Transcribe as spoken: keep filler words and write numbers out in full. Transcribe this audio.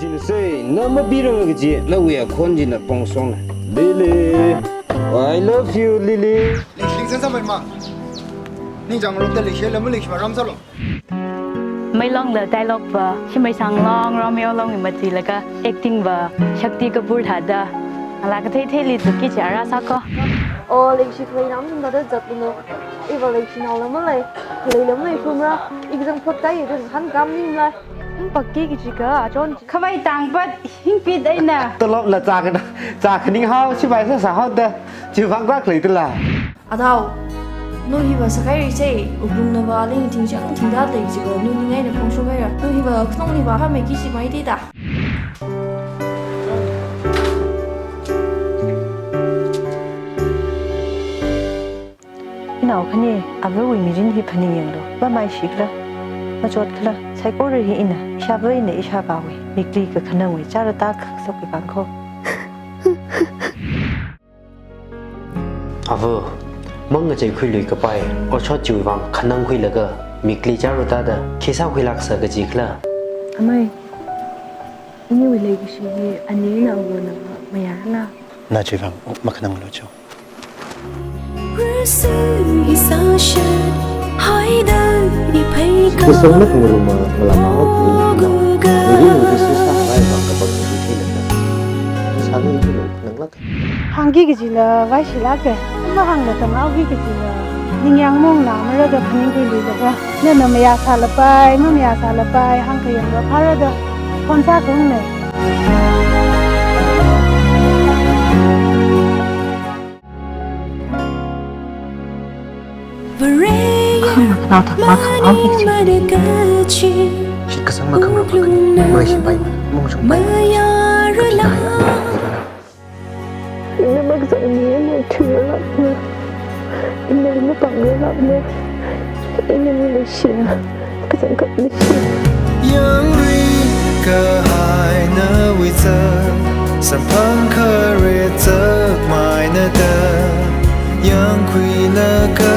China sei, na mapiranga kaji, nawui akhon china pongshongna. Lily, I love you, Lily. Leishiling san samai ma. Ningchāng rokta leishilam, maleishi ma ram sālo. Meilongla dialogue va, Shimei Sanglong, Romeo Long mi mati laga acting va, Shakti Kapoor thāda. Ala kathei theili tuki chara sāko. O, leishi khalei nam ning da zatluno. Iva leishi nao lam lei, khalei lam lei shumra. Exam phot tai yudun han kam ning la. Hing pakki kichika, achon. Khavai tangpat, hing pit eina. Tolopla chākana, chākhaning hao, sipai sāsā haoda. Chiwuivang krak lei tula. Adao, nu hiva sakai ri sei, uklung nava aling thingchang thingda lei jiva, nu ningai na phongsho kaira. Nu hiva khnong hiva ha mei kishi mai tida. Inao khani, avawui mirin hi phaning yanglu, mamai shikla, machot kala, saikora hi ina, ishava ina ishāvāwui, mikli kakhanangwui, chara ta khaksak kikang kho. Ava, mang ngachei khuilui kapai, ochot chiwuivang khanang khuilaga, mikli chara ta da, khi sākhuilaksa kaji khala. Amei, iniwui leikashi hi, ani ina awona mayarla. Na chiwuivang, makhananglu cho. Kasang na khangaruma, ngalama hok, ngalama. Ngirin ngirin sisa, rai bang kabang ngirin ngirin. Sāni ngirin ngirin, nanglak. Hāngki kajila, vaishilak e. Mahāngla tanghaoki kajila. Ningyāng mongna, marada phaning khuiluilaga. Nana mayā sālapai, mamayā sālapai, hāngkhayangla, phārada. Phone sākhaung ne. Khangla khanao thakma khangao hi chi. Shitkasang makhangaruma khani, maleishi pai, mongshung pai. Kapi kaya, kapi kaya. Ina makazang ni ina thuralakna. Ina mapangralakna. Ina ni leishiya. Kazang kap leishi. Yangri kahai nawui zak, samphang khare zak maina da. Yangkhuilaga